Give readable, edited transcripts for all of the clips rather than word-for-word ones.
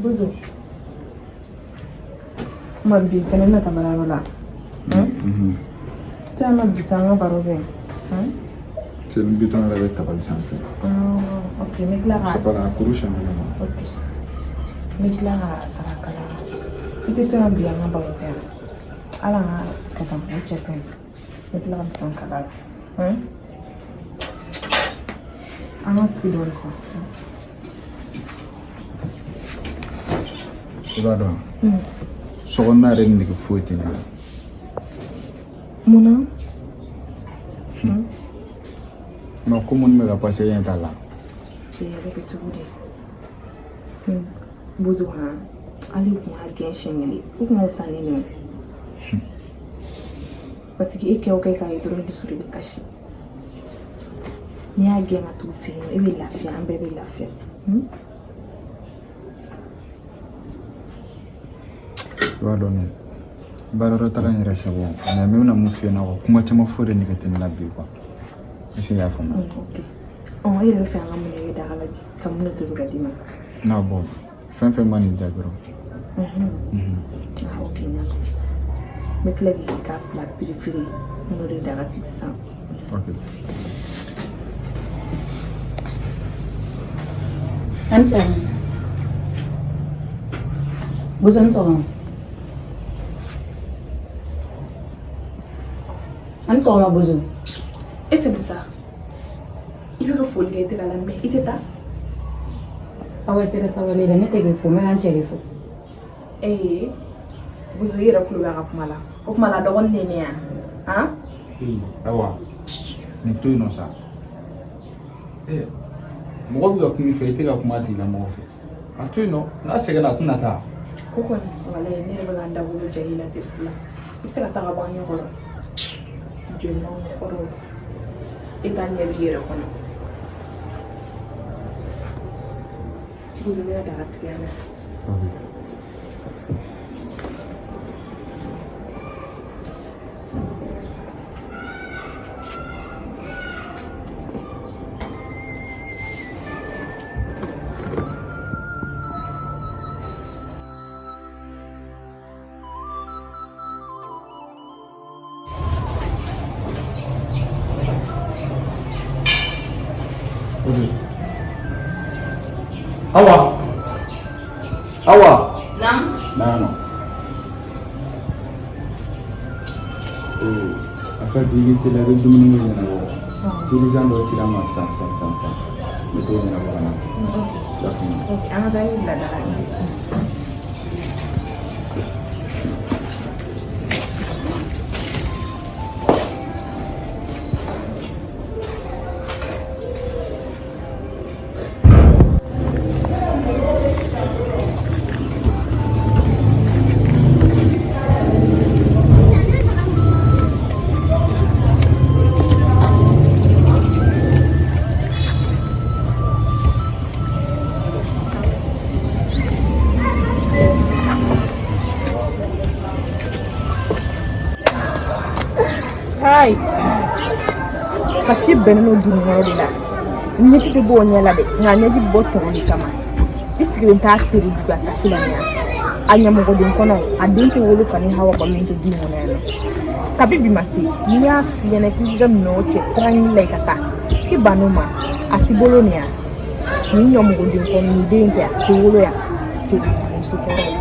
Bozo. Ma bi fɛnɛ na taa baarayɔrɔ la. To yan nɔ bi sa an ka baro kɛ. Cɛ ni bitɔn yɛrɛ bɛ tabali sanfɛ. Ok, n bɛ tila ka. C'est pas la kuru siɲɛ kelen ma. Ok. N bɛ tila ka taga kala. I tɛ to yan bi an ka baro kɛ yan. Hali an ka kɛ tan o cɛ ka ɲi. N bɛ tila ka bitɔn kala la. An ka sigi dɔɔnin sa. I b'a dɔn sokɔnɔna yɛrɛ nege foyi tɛ ne la. Mun na? Non, ko minnu bɛ ka passer e ɲɛ t'a la. Ee, a bɛ kɛ cogo di? Bozo han, hali i kun y'a gɛn siɲɛ kelen, o kun ka fisa ni nin ye. Parce que e kɛ o kɛ k'a ye dɔrɔn dusu de bɛ kasi. N'i y'a gɛn ka t'u fɛ yen nɔ, e bɛ lafiya, an bɛɛ bɛ lafiya. I b'a dɔn ne baarayɔrɔ taga in yɛrɛ c'est bon, mais n bɛna mun f'i ɲɛna quoi, kuma caman fɔ de nege tɛ ne la bi quoi. Est-ce que i y'a faamu? Ok. Ɔ, e yɛrɛ bɛ fɛ an ka mun de kɛ daga la bi? Ka mun de tobi ka d'i ma? Non, bon, fɛn fɛn ma nin diya dɔrɔn. Ah, ok, n y'a mɛn. N bɛ tila k'i ka plat préféré n'o de daga sigi sisan. Ok. A ni sɔgɔma. Bozo ni sɔgɔma. A ni sɔgɔma Bozo. E fɛnɛ sa, i bɛ ka foli kɛ i tɛ ka lamɛn, i tɛ taa. Awa sera sabali la, ne tɛ k'i fo, n bɛ ka n cɛ de fo. Ee, Bozo, i yɛrɛ tulo bɛ a ka kuma la. O kuma la, a dɔgɔnin de ye ne ye yan. Han? Ee, Awa, nin to yen nɔ sa. Ee, mɔgɔ bɛ ka kuma i fɛ, i tɛ ka kuma a tigilamɔgɔ fɛ. A to yen nɔ, n'a sɛgɛnna a tɛna taa. O kɔni, walayi, ne yɛrɛ bɛ ka n dabolo ja i la ten fu la. I bɛ se ka taa ka bɔ an ɲɛ kɔrɔ. Jolimanw kɔrɔ. E t'a ɲɛ b'i yɛrɛ kɔnɔ. Bozo, n bɛna daga sigi yan nɔ. Ok. Awa. Awa. Naam. Non, non. Eh, en fait, i b'i teliya, i bɛ dumuni ko ɲɛnabɔ. Dirigeant dɔ cira n ma sisan sisan sisan sisan. N bɛ t'o ɲɛnabɔ ka na. I y'a faamu? Ok, an ka taa i bila daga la. Hai. Kasi bɛnnen don dununkɔrɔ de la. Ɲɛji tɛ bɔ o ɲɛ la dɛ, nka ɲɛji bɛ bɔ tɔnɔ de kama. I sigilen t'a teri juguya kasi la nin ya. A ɲɛmɔgɔden kɔnɔ, a den tɛ wolo ka ni Hawa ba min to du in kɔnɔ yan nɔ. Kabi bi ma se, n'i y'a f'i ɲɛna k'i ka minɛnw cɛ tranquille la i ka taa. I bann'o ma, a t'i bolo nin ya. Nin ɲɔmɔgɔden kɔnɔ, nin den tɛ a tɛ wolo yan. Teri muso kɔrɔ.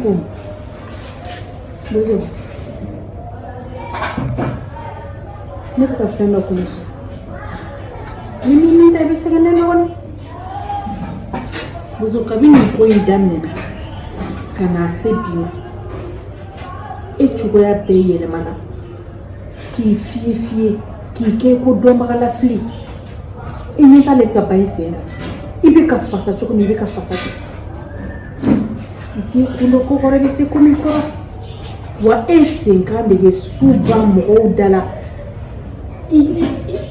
Ko Bozo, ne bɛ ka fɛn dɔ kɔlɔsi. Ni min min ta i bɛ sɛgɛn ne dɔgɔnin. Bozo, kabini nin ko in daminɛna ka na se bi ma, e cogoya bɛɛ yɛlɛmana k'i fiye fiye k'i kɛ ko dɔnbagalafili. I ɲɛ t'ale bɛ ka ban i sen kan. I bɛ ka fasa cogo min, i bɛ ka fasa ten. I t'i kun dɔn ko kɔrɔ, i bɛ se ko min kɔrɔ. Wa e senkan de bɛ su ban mɔgɔw da la.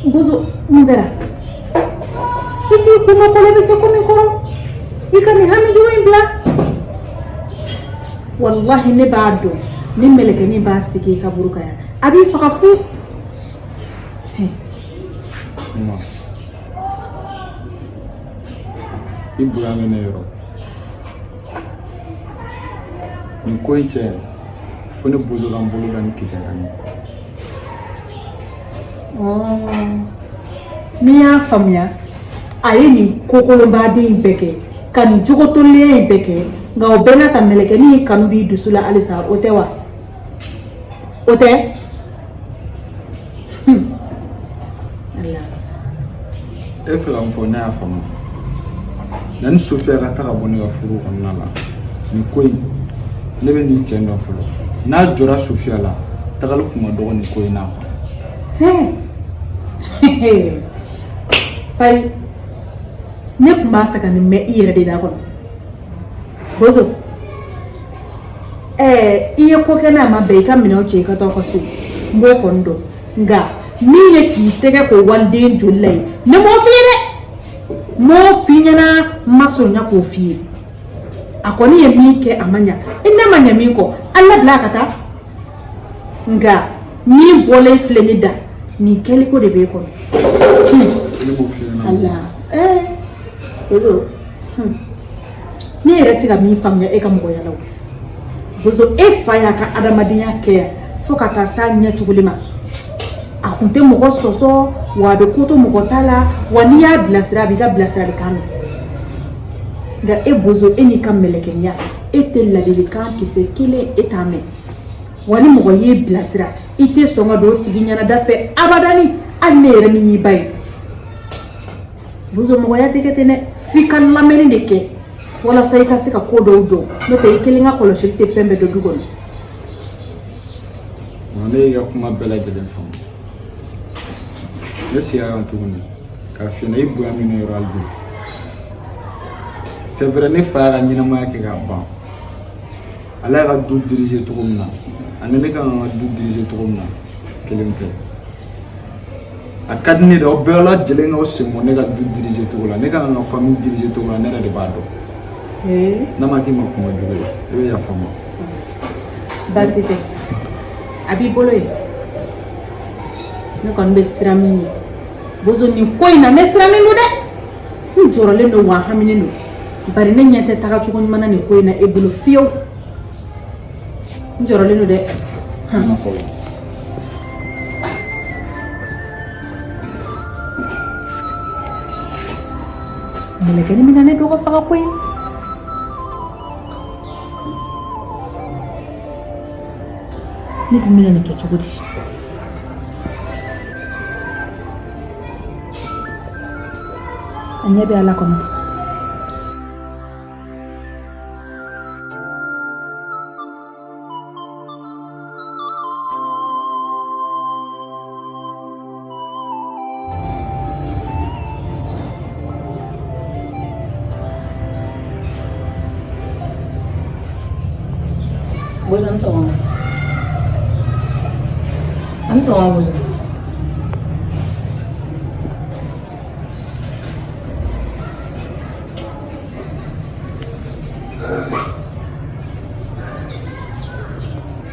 Bozo, mun kɛra? I t'i kun dɔn ko la, i bɛ se ko min kɔrɔ. I ka nin hami jugu in bila. Walahi ne b'a dɔn ni mɛlɛkɛnin b'a sigi i kaburu kan yan, a b'i faga fu. I bonya bɛ ne yɔrɔ. Nin ko in cɛ, fo ne bozo ka n bolo da ni kisɛ kan ye. N'i y'a faamuya, a ye nin kokolonbaden in bɛɛ kɛ ka nin jogotolenya in bɛɛ kɛ, nka o bɛɛ n'a ta mɛlɛkɛnin in kanu b'i dusu la halisa, o tɛ wa? O tɛ? Ala. E fɛ ka mun fɔ, ne y'a faamu. Yanni Sofiya ka taa ka bɔ ne ka furu kɔnɔna la, nin ko in, ne bɛ nin cɛ dɔn fɔlɔ. N'a jɔra Sofiya la, tagali kun ka dɔgɔ nin ko in na quoi. Fayi, ne tun b'a fɛ ka nin mɛn i yɛrɛ de da kɔnɔ. Bozo, ɛɛ i ye ko kɛ n'a ma bɛn, i ka minɛnw cɛ i ka taa aw ka so, n b'o kɔni dɔn. Nka min ye k'i tɛgɛ ko waliden joli la ye, ne m'o f'i ye dɛ. N m'o f'i ɲɛna, n ma surunya k'o f'i ye. A kɔni ye min kɛ, a ma ɲa. I n'a ma ɲa min kɔ, a labila a ka taa. Nka min bɔlen filɛ ne da, nin kɛliko de b'e kɔnɔ. Ne b'o f'i ɲɛna. Ala, ɛɛ Bozo, ne yɛrɛ tɛ ka min faamuya e ka mɔgɔya la o. Bozo, e fa y'a ka adamadenya kɛ yan fo ka taa s'a ɲɛ tuguli ma. A kun tɛ mɔgɔ sɔsɔ, wa a bɛ ko to mɔgɔ ta la, wa n'i y'a bilasira, a b'i ka bilasiralikan mɛn. Nka e Bozo, e n'i ka mɛlɛkɛniya, e tɛ ladilikan kisɛ kelen e t'a mɛn. Wa ni mɔgɔ y'i bilasira, i tɛ sɔn ka don o tigi ɲɛnada fɛ abadani, hali ne yɛrɛ min y'i ba ye. Bozo, mɔgɔya tɛ kɛ ten dɛ, f'i ka lamɛnni de kɛ walasa i ka se ka ko dɔw dɔn, n'o tɛ i kelen ka kɔlɔsili tɛ fɛn bɛɛ dɔn du kɔnɔ. Ne y'i ka kuma bɛɛ lajɛlen faamu. Ne seginna kan tuguni k'a f'i ɲɛna, i bonya min ne yɔrɔ hali bi. C'est vrai, ne fa y'a ka ɲɛnamaya kɛ k'a ban. Ale y'a ka du diriger cogo min na, ani ne kan ka n ka du diriger cogo min na, kelen tɛ. A ka di ne de, aw bɛɛ lajɛlen k'aw sen bɔ ne ka du diriger cogo la. Ne kan ka n ka famille diriger cogo la, ne yɛrɛ de b'a dɔn. N'a ma k'i ma kuma jugu ye, i bɛ yafa n ma. Baasi tɛ, a b'i bolo yen. Ne kɔni bɛ siran min ɲɛ, Bozo, nin ko in na, ne sirannen don dɛ. N jɔrɔlen don, wa n haminen don, bari ne ɲɛ tɛ taga cogo ɲuman na nin ko in na e bolo fiyewu. N jɔrɔlen don dɛ. Mɛlɛkɛnin bɛna ne dɔgɔ faga koyi. Ne dun bɛna nin kɛ cogo di? A ɲɛ bɛ Ala kɔnɔ. Bozo, an sɔgɔma. An sɔgɔma, Bozo.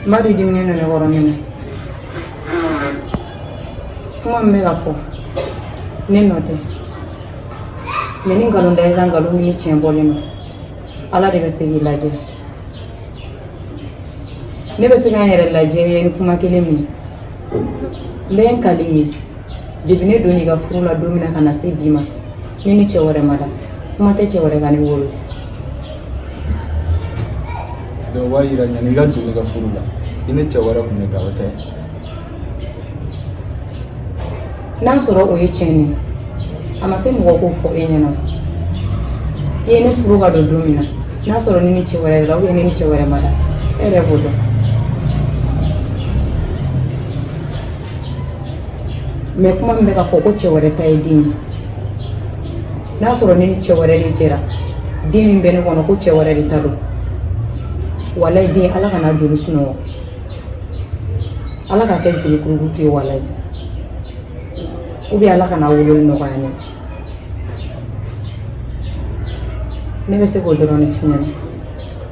N b'a dɔn i diminen don ne kɔrɔ min na. Kuma min bɛ ka fɔ, ne nɔ tɛ. Mais ni nkalon da i la, nkalon min ni tiɲɛ bɔlen don, Ala de bɛ se k'i lajɛ. Ne bɛ se ka n yɛrɛ lajɛ ni kuma kelen min ye. N bɛ n kali ye, depuis ne donn'i ka furu la don min na ka na se bi ma, ne ni cɛ wɛrɛ ma da. Kuma tɛ cɛ wɛrɛ ka ne wolo. Donc o b'a yira yanni i ka don ne ka furu la, i ni cɛ wɛrɛ tun bɛ da, o tɛ? N'a sɔrɔ o ye tiɲɛ ye, a ma se mɔgɔ k'o fɔ e ɲɛna. I ye ne furu ka don don min na, n'a sɔrɔ ne ni cɛ wɛrɛ la, ne ni cɛ wɛrɛ ma da, e yɛrɛ b'o dɔn. Mais kuma min bɛ ka fɔ ko cɛ wɛrɛ ta ye den ye, n'a sɔrɔ ne ni cɛ wɛrɛ de jɛra, den min bɛ ne kɔnɔ ko cɛ wɛrɛ de ta don, walayi den, Ala kana joli sunɔgɔ, Ala ka kɛ joli kurukutu ye, walayi, ou bien Ala kana wololi nɔgɔya ne. Ne bɛ se k'o dɔrɔn de f'i ɲɛna.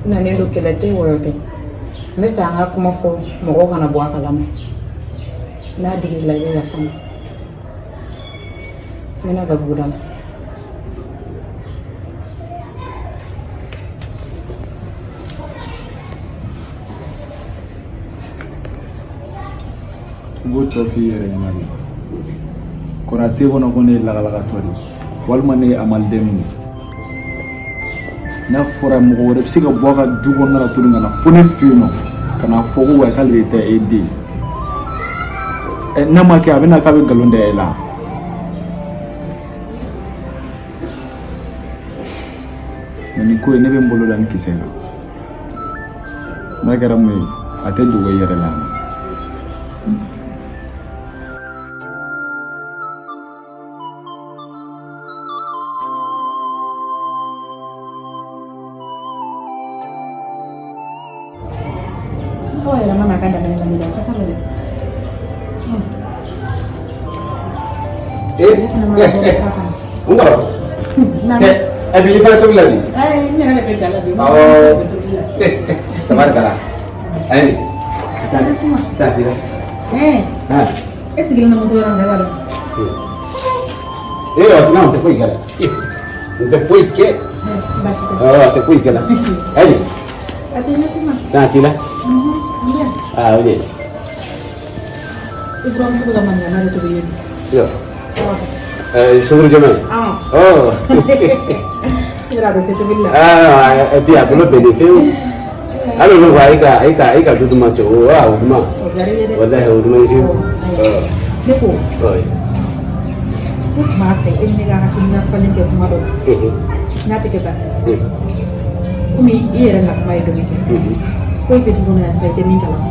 N nalen don, kɛlɛ tɛ, wɔyɔ tɛ. N bɛ fɛ an ka kuma fɔ, mɔgɔw kana bɔ a kalama. N'a digir'i la, i bɛ yafa n ma. N bɛna gabugu da la. I b'o tɔ f'i yɛrɛ ɲɛna de. Kɔrɔ a t'e kɔnɔ ko ne ye lakalakatɔ de ye walima ne ye amaliden min ye. N'a fɔra mɔgɔ wɛrɛ bɛ se ka bɔ a ka du kɔnɔna la tuguni ka na fo ne fɛ yen nɔ ka n'a fɔ ko wa k'ale de tɛ e den ye, n'a ma kɛ a bɛ na k'a bɛ nkalon da e la. Mais nin ko in, ne bɛ n bolo da nin kisɛ kan. N'a kɛra mun ye, a tɛ dogo i yɛrɛ la. Aw yɛrɛ mana ka daga la dɛ, kasa bɛ dɛ. Eh, n kɔrɔ. Ɛ bi i fana tobili la bi? Ayi, n yɛrɛ de bɛ ga la bi. Awɔ. Tabarikala. Ayi. Taa tira. Ɛɛ, e sigilen na moto yɔrɔ min na, e b'a dɔn. Eh, non, n tɛ foyi kɛ la. N tɛ foyi kɛ. Baasi tɛ. Awɔ, a tɛ foyi kɛ la. Ayi. A tɛ ɲɛsi ma. Taa t'i la. Iya. Ah, o de. I buramuso bɛ ka maninka de tobi yen. Yo. Sukaro jɛman. Ah. Oh. I yɛrɛ a bɛ se tobili la. Ah, et puis a bolo bɛnnen fewu. Hali olu ko ayi ka du duman cɛ o wa o duman. O diyara i ye dɛ. Walahi, o duman fewu. Ne ko, Oui. ne tun b'a fɛ e ni ne ka hakilina falen kɛ kuma dɔ la. N'a tɛ kɛ baasi ye. Komi i yɛrɛ na kuma ye dɔɔni kɛ. Foyi tɛ du kɔnɔ yan sisan i tɛ min kalama.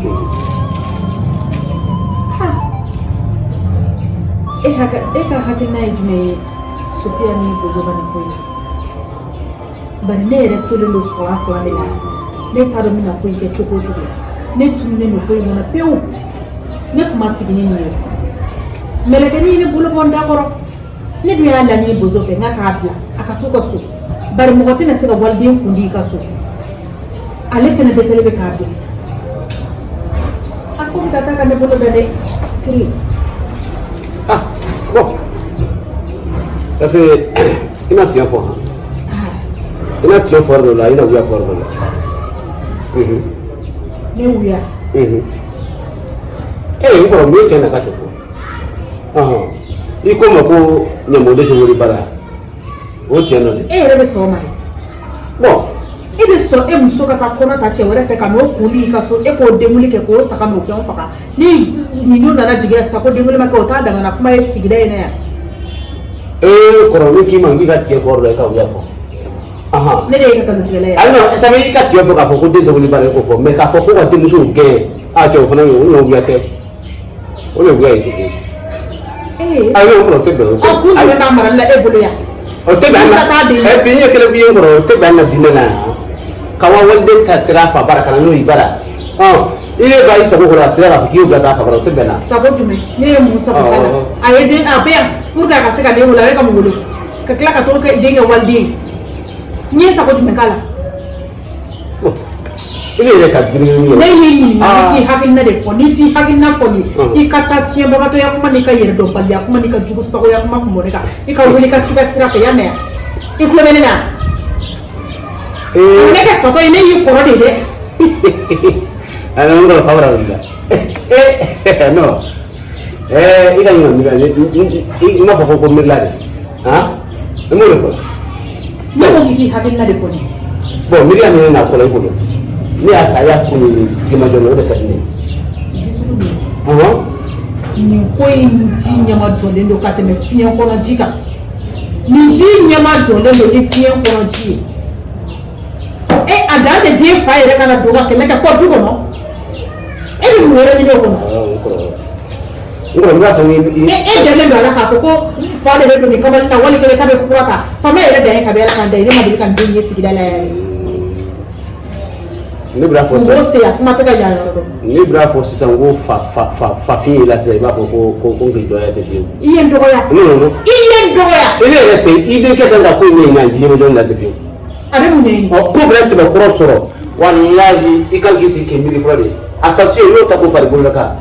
Ha! E hakɛ, e ka hakilina ye jumɛn ye Sofiya ni Bozo ka nin ko in na? Bari ne yɛrɛ tolen don fila fila de la. Ne t'a dɔn n bɛna ko in kɛ cogo o cogo. Ne tununnen don ko in kɔnɔ pewu. Ne tun ma sigi ni nin ye. Mɛlɛkɛnin ye ne bolo bɔ n da kɔrɔ. Ne dun y'a laɲini Bozo fɛ n k'a k'a bila a ka t'u ka so. Bari mɔgɔ tɛna se ka waliden kun di i ka so. Ale fɛnɛ dɛsɛlen bɛ k'a bila. A ko bɛ ka taa ka ne bolo da dɛ. Teri. Ah, bon. Ça fait i ma tiɲɛ fɔ han. I na tiɲɛ fɔ yɔrɔ dɔ la, i na wuya fɔ yɔrɔ dɔ la. Ne wuya. Ee, n kɔrɔ, mun ye tiɲɛ na ka tɛ fɔ? Ɔhɔn. I ko n ma ko ɲamɔgɔden tɛ wuli bara. O tiɲɛ dɔ de. E yɛrɛ bɛ sɔn o ma dɛ. Bon. E bɛ sɔn e muso ka taa kɔnɔ ta cɛ wɛrɛ fɛ ka n'o kun di i ka so, e k'o denwuli kɛ k'o saga n'o fɛnw faga, ni nin nana jigin yan sisan ko denwuli ma kɛ, o t'a damana kuma ye sigida in na yan. Ee kɔrɔ, ne k'i ma k'i ka tiɲɛ fɔ yɔrɔ dɔ la, i ka wuya fɔ. Ahan. Ne de ye e ka nkalontigɛla ye. Ayi non, ça veut i ka tiɲɛ fɔ k'a fɔ ko den tɛ wuli bara, e k'o fɔ, mais k'a fɔ ko ka denmusow gɛn, a cɛ o fana o ɲɔgɔn wuya tɛ. O de wuya ye tuguni. Ee. Ayi, o kɔrɔ o tɛ bɛn o tɛ. Ɔ, kun jumɛn b'a marali la e bolo yan? O tɛ bɛn an Ka taa na. den. Et puis n ye kelen f'i ye n kɔrɔ, o tɛ bɛn an na diinɛ la yan. Ka wa waliden ta tɛrɛ a fa bara ka na n'o y'i bara. Ɔ, i ye ba i sago kɔrɔ a tɛrɛ k'a fɔ k'i y'o bila taa a fa bara, o tɛ bɛn na. Sago jumɛn? Ne ye mun sago k'a la? A ye den, a bɛ yan pour que a ka se ka den wolo, a bɛ ka mun wolo? Ka tila ka t'o kɛ den kɛ waliden ye. N ye sago jumɛn k'a la? I bɛ yɛrɛ ka girin. Ne y'i ɲininka, ne k'i hakilina de fɔ. N'i t'i hakilina fɔ nin ye, i ka taa tiɲɛbagatɔya kuma n'i ka yɛrɛdɔnbaliya kuma n'i ka jugu sagoya kuma kun bɔ ne kan. I ka wuli ka t'i ka sira fɛ, i y'a mɛn wa? I tulo bɛ ne na? Ne kɛ fatɔ ye, ne y'i kɔrɔ de ye dɛ. Ayi, n kɔrɔ, fa bara wuli la. Eh non. Eh, i ka ɲinɛ miiri, i m'a fɔ ko miirila de. Han? I m'o de fɔ. Ne ko k'i k'i hakilina de fɔ nin ye. Bon, miiriya min na kɔrɔ i bolo. Ne y'a fɛ a y'a ko nin jɛmajɔ la, o de ka di ne ye. Ji sugu jumɛn? Ɔhɔn. Nin ko in ji ɲɛmajɔlen don ka tɛmɛ fiɲɛ kɔnɔ ji kan. Nin ji ɲɛmajɔlen don ni fiɲɛ kɔnɔ ji ye. E, a dan tɛ den fa yɛrɛ ka na don ka kɛlɛ kɛ fɔ du kɔnɔ. E bɛ mun wɛrɛ ɲini o kɔnɔ? N kɔrɔ, n kɔrɔ, n b'a fɔ n E dalen don a la k'a fɔ ko fa de bɛ don nin kamalen na, wali kelen k'a bɛ fura ta. Faama yɛrɛ dan ye kabi Ala k'an da ye, ne ma deli ka nin den ye sigida la yɛrɛ. Ne bɛna fɔ Mɔgɔ sisan se yan, kuma tɛ ka yan yɔrɔ dɔn. Ne bɛna fɔ sisan ko fa fa fa fafin y'i la sisan, i b'a fɔ ko n k'i dɔgɔya tɛ fiyewu. I ye n dɔgɔya. Non, non, non. I ye n dɔgɔya. E ne yɛrɛ tɛ i denkɛ kan ka ko in ɲɛɲini a jɛmajɔ la tɛ fiyewu. A bɛ mun ɲɛɲini? Ɔ, ko bɛna tɛmɛ kɔrɔ sɔrɔ, walahi, i kan k'i sigi k'i miiri fɔlɔ de. Attention, i y'o ta k'o fari bolo la kan.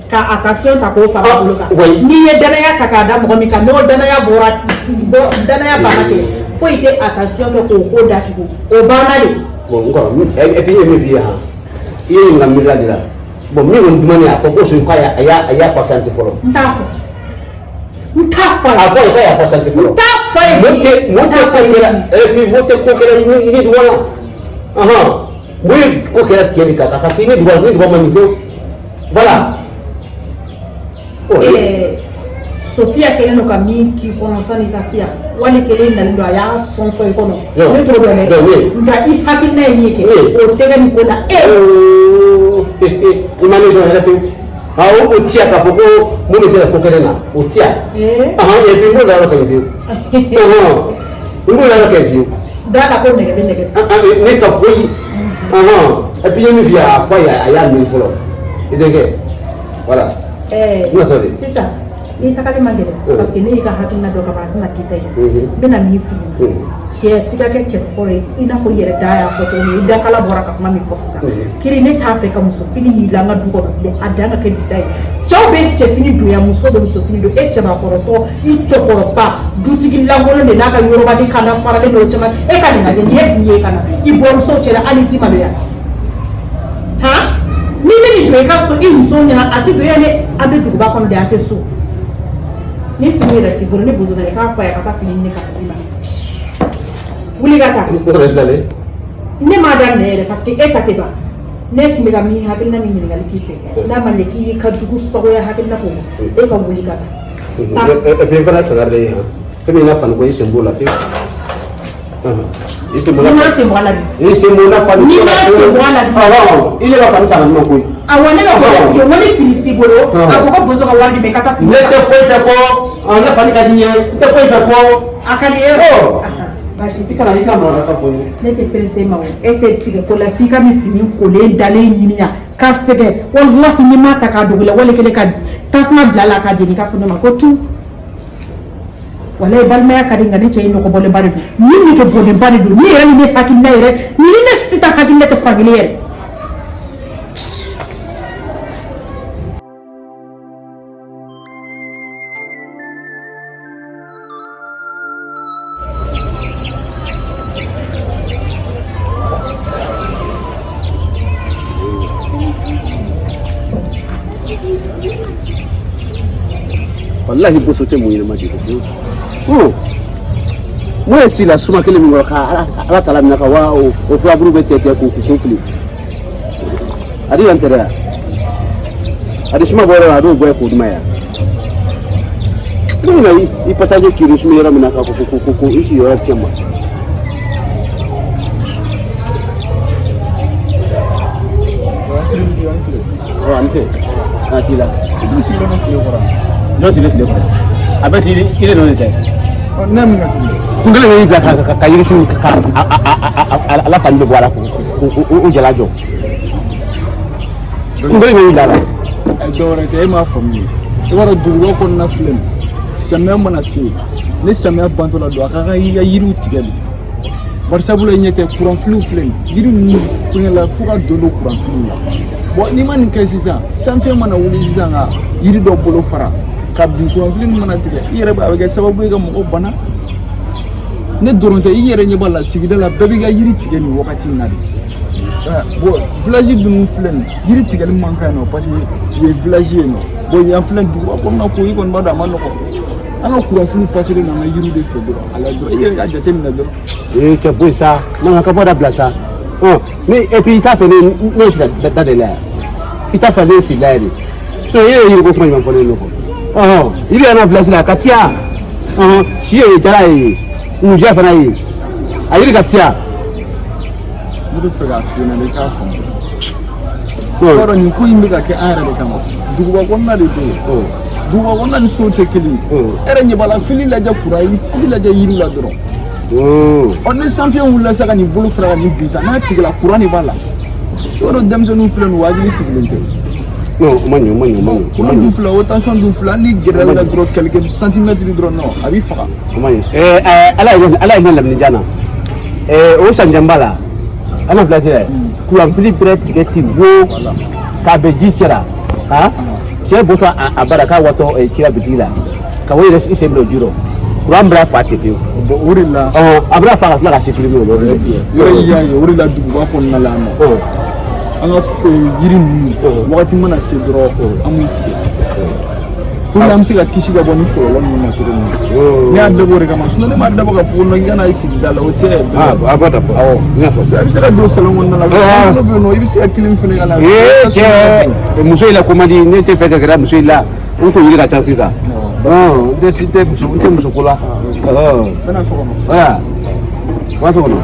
Ka attention ta k'o fara bolo kan. Oui. N'i ye danaya ta k'a da mɔgɔ min kan, n'o danaya bɔra, bɔ danaya banna kɛ, foyi tɛ attention kɛ k'o ko datugu, o banna de. Bon, n kɔrɔ, et puis n ye min f'i ye han, i ye ɲininka miirila de la. Bon, min kɔni dumani, a fɔ ko so k'a y'a a y'a a y'a patienter fɔlɔ. N t'a fɔ, n t'a fɔ a A ye. fɔ a ye k'a y'a patienter fɔlɔ. N t'a fɔ a ye. Mo tɛ mo tɛ ko kɛra, et puis mo tɛ ko kɛra i ni dugu la. Ɔhɔn, mo ye ko kɛra tiɲɛ de kan ka k'i ni dugu ni dugu ma nin fiyewu. Voilà. Ɛɛ, Sofiya kɛlen don ka min k'i kɔnɔ sani i ka se yan, wali kelen nalen don, a y'a sɔnsɔn i kɔnɔ. Non. Ne t'o dɔn dɛ. Non, nka i hakilina ye min ye kɛ, Ne. o tɛ kɛ nin ko la e. I ma ne dɔn yɛrɛ pewu. Ah, o tiya k'a fɔ ko mun bɛ se ka ko kɛ ne na, o tiya. Ee. Ɔhɔn, et puis n b'o la yɔrɔ ka ɲi fiyewu. Ɔhɔn, n b'o la yɔrɔ ka ɲi fiyewu. Da la ko nɛgɛ bɛ nɛgɛ ti. Ne ka koyi. Ɔhɔn, et puis n ye min f'i ye, a fɔ a ye, a y'a miiri fɔlɔ. I denkɛ, voilà. Ɛɛ, N ka taa de. Sisan n'i tagali man gɛlɛn, parce que ne y'i ka hakilina dɔn ka ban, a tɛna k'i ta ye. N bɛna min f'i ɲɛna, cɛ, f'i ka kɛ cɛbakɔrɔ ye, i n'a fɔ i yɛrɛ da y'a fɔ cogo min, i dakala bɔra ka kuma min fɔ sisan. Kiri, ne t'a fɛ ka muso fini y'i la an ka du kɔnɔ bilen. A dan ka kɛ bi ta ye. Cɛw bɛ cɛfini don yan, muso bɛ muso fini don. E cɛbakɔrɔtɔ, i cɛkɔrɔba dutigi lankolon de n'a ka yɔrɔbaden kanda faralen don o caman. E ka nin lajɛ, nin ye fini ye ka na i bɔmuso cɛla, hali i t'i maloya han? N'i bɛ nin don i ka so, i muso ɲɛna, a ti don yan dɛ. An bɛ duguba kɔnɔ de, an tɛ so. Ni fini yɛrɛ t'i bolo, ni bozo nana, i k'a fɔ a ye ka taa fini ɲini ka na d'i ma. Wuli ka taa. N kɔrɔ, tilalen. Ne m'a daminɛ yɛrɛ, parce que e ta tɛ ban. Ne tun bɛ ka min hakilina min ɲininkali k'i fɛ, n'a ma ɲɛ k'i y'i ka jugu sagoya hakilina k'o ma, e ka wuli ka taa. Et puis n fana kangari de ye han. Fɛn min ka fani ko, i sen b'o la fiyewu. Ɔhɔn, i sen b'o la. Ni m'a sen bɔ a la dun? I sen b'o la fani. Ni m'a sen bɔ a la dun? Ɔhɔn, i ne ka fani san ka di ma koyi. Awɔ, ne bɛ k'o de f'i ye, n ko ni fini t'i bolo, a fɔ ko bozo ka wari di ma, i ka taa fini Ne san. tɛ foyi fɛ ko ne fani ka di n ye, n tɛ foyi fɛ ko. A ka di e Ɔ. baasi I kana i ka mɔgɔ ka fɔ n ye. Ne tɛ pressé ma o, e tɛ tigɛ ko la, f'i ka nin fini kolen dalen ɲini yan ka sɛgɛn. Walahi, n'i m'a ta k'a dogo i la, wali kelen ka tasuma bila a la k'a jeni, i ka fɔ ne ma ko tu. Walayi, balimaya ka di, nka ne cɛ ye nɔgɔ bɔlenba de don, ni nege bɔlenba de don. Ni yɛrɛ ni ne hakilina yɛrɛ ni ne sitan hakilina tɛ fankelen yɛrɛ. Walahi, boso tɛ mun ɲɛnama di ko fiyewu. Mun ye sila suma kelen min kɔrɔ ka ala tala minɛ ka wa o furabulu bɛ tigɛ tigɛ k'u fili. A di yan tɛ dɛ, a di suma bɔ yɔrɔ la, a b'o bɔ yen k'o d'u ma yan. Ne bɛna i passager k'i suma yɔrɔ min na ka ko i sigiyɔrɔ tiɲɛ ma. Ɔ, an tɛ a t'i la. I sigilen don tile kɔrɔ. Jɔn sigilen tile kɔrɔ? A bɛɛ t'i i de nɔ de tɛ. Ne min kɛ tuguni? Kun kelen bɛ y'i bila ka yirisun ka a la fani bɛ bɔ a la k'o jala jɔ. Kun kelen bɛ y'i bila a la. Dɔwɛrɛ tɛ, e m'a faamu ye. I b'a dɔn, duguba kɔnɔna filɛ nin ye, samiya mana se, ni samiya bantɔ la don, a ka kan i ka yiriw tigɛ de. Bari sabula i ɲɛ tɛ kuranfiliw filɛ nin ye, yiri ninnu fɛngɛ la fo ka don kuranfiliw la. Bon, n'i ma nin kɛ sisan, sanfɛ mana wuli sisan ka yiri dɔ bolo fara ka bin, kuranfili ninnu mana tigɛ, i yɛrɛ b'a, a bɛ kɛ sababu ye ka mɔgɔ bana. Ne dɔrɔn tɛ, i yɛrɛ ɲɛ b'a la, sigida la bɛɛ b'i ka yiri tigɛ nin wagati in na de. Bon, village ninnu filɛ nin ye, yiri tigɛli man kan yen nɔ, parce que yen village ye nɔ. Bon, yan filɛ duguba kɔnɔna ko, i kɔni b'a dɔn a ma nɔgɔn. An ka kuranfiliw paselen don an ka yiriw de fɛ dɔrɔn, a la dɔrɔn, i yɛrɛ ka jateminɛ dɔrɔn. Ee, cɛ, bɔ yen sa, n'a ka bɔ da bila sa. Ni et puis i t'a fɛ ne sira da de la yan, i t'a fɛ ne sigi la yɛrɛ so e ye yiri ko kuma jumɛn fɔ ne ye kɔ? Yiri yɛrɛ filɛ sisan a ka tiya, si ye jara ye, ngunjɛ fana ye, a yiri ka tiya. Ne bɛ fɛ k'a f'i ɲɛna i k'a faamu. I b'a dɔn nin ko in bɛ ka kɛ an yɛrɛ de kama, duguba kɔnɔna de don, duguba kɔnɔna ni so tɛ kelen ye. E yɛrɛ ɲɛ b'a la, fili lajɛ kura ye, fili lajɛ yiri la dɔrɔn. Ɔ ni sanfiɲɛ wulila sisan ka nin bolo fara ka nin bin sisan, n'a tigɛla, kuran de b'a la. I b'a dɔn denmisɛnninw filɛ nin ye, u hakili sigilen tɛ. Non, o ma ɲɛ, o ma ɲɛ, o ma ɲɛ. Kuran dun filɛ, o tension dun filɛ, hali n'i gɛrɛla la dɔrɔn, quelques centimètres dɔrɔn, non, a b'i faga. O ma ɲɛ. Ala ye ne lamini jan na, o sanjanba la, ala filɛ sisan, kuran fili bɛrɛ tigɛ ten wo k'a bɛn ji cɛra, han, cɛ bɔtɔ a bara k'a watɔ cira bitigi la ka o yɛrɛ i sen bila o ji rɔ, kuran bɛra fa ten pewu. Bon, o de la. A bɛna fa ka tila ka supprimer o yɔrɔ. Yɔrɔ i y'a ye, o de la duguba kɔnɔna la yan nɔ, an ka yiri ninnu, wagati mana se dɔrɔn, an b'u tigɛ pour que an bɛ se ka kisi ka bɔ ni kɔlɔlɔ ninnu ma cogo min na. Ne y'a dabɔ o de kama, sinon ne m'a dabɔ ka fɔ ko non, i ka na i sigida la, o tɛ. A b'a dabɔ, awɔ, n y'a fɔ. I bɛ se ka don salon kɔnɔna la, dɔ bɛ yen nɔ, i bɛ se ka kelen fana ka na. Ee cɛ, muso in la ko man di ne tɛ fɛ ka kɛra muso in la, n ko yiri ka ca sisan. N tɛ muso ko la. N bɛna so kɔnɔ. Voilà, wa so kɔnɔ.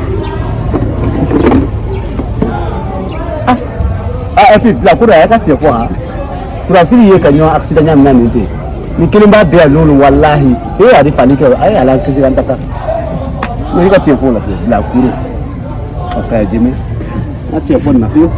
Ah, et puis bila ko dɔ, a y'a ka tiɲɛ fɔ, han, kurafili ye ka ɲɔgɔn accident ɲa min na nin ten, ni kelen b'a bɛɛ yan lolo, walahi e y'a di fali kɛ, a ye ala kisi k'an ta kan. I ka tiɲɛ fɔ o la fiyewu, bila kuro ka taa jɛmɛ n ka tiɲɛ fɔ nin na fiyewu.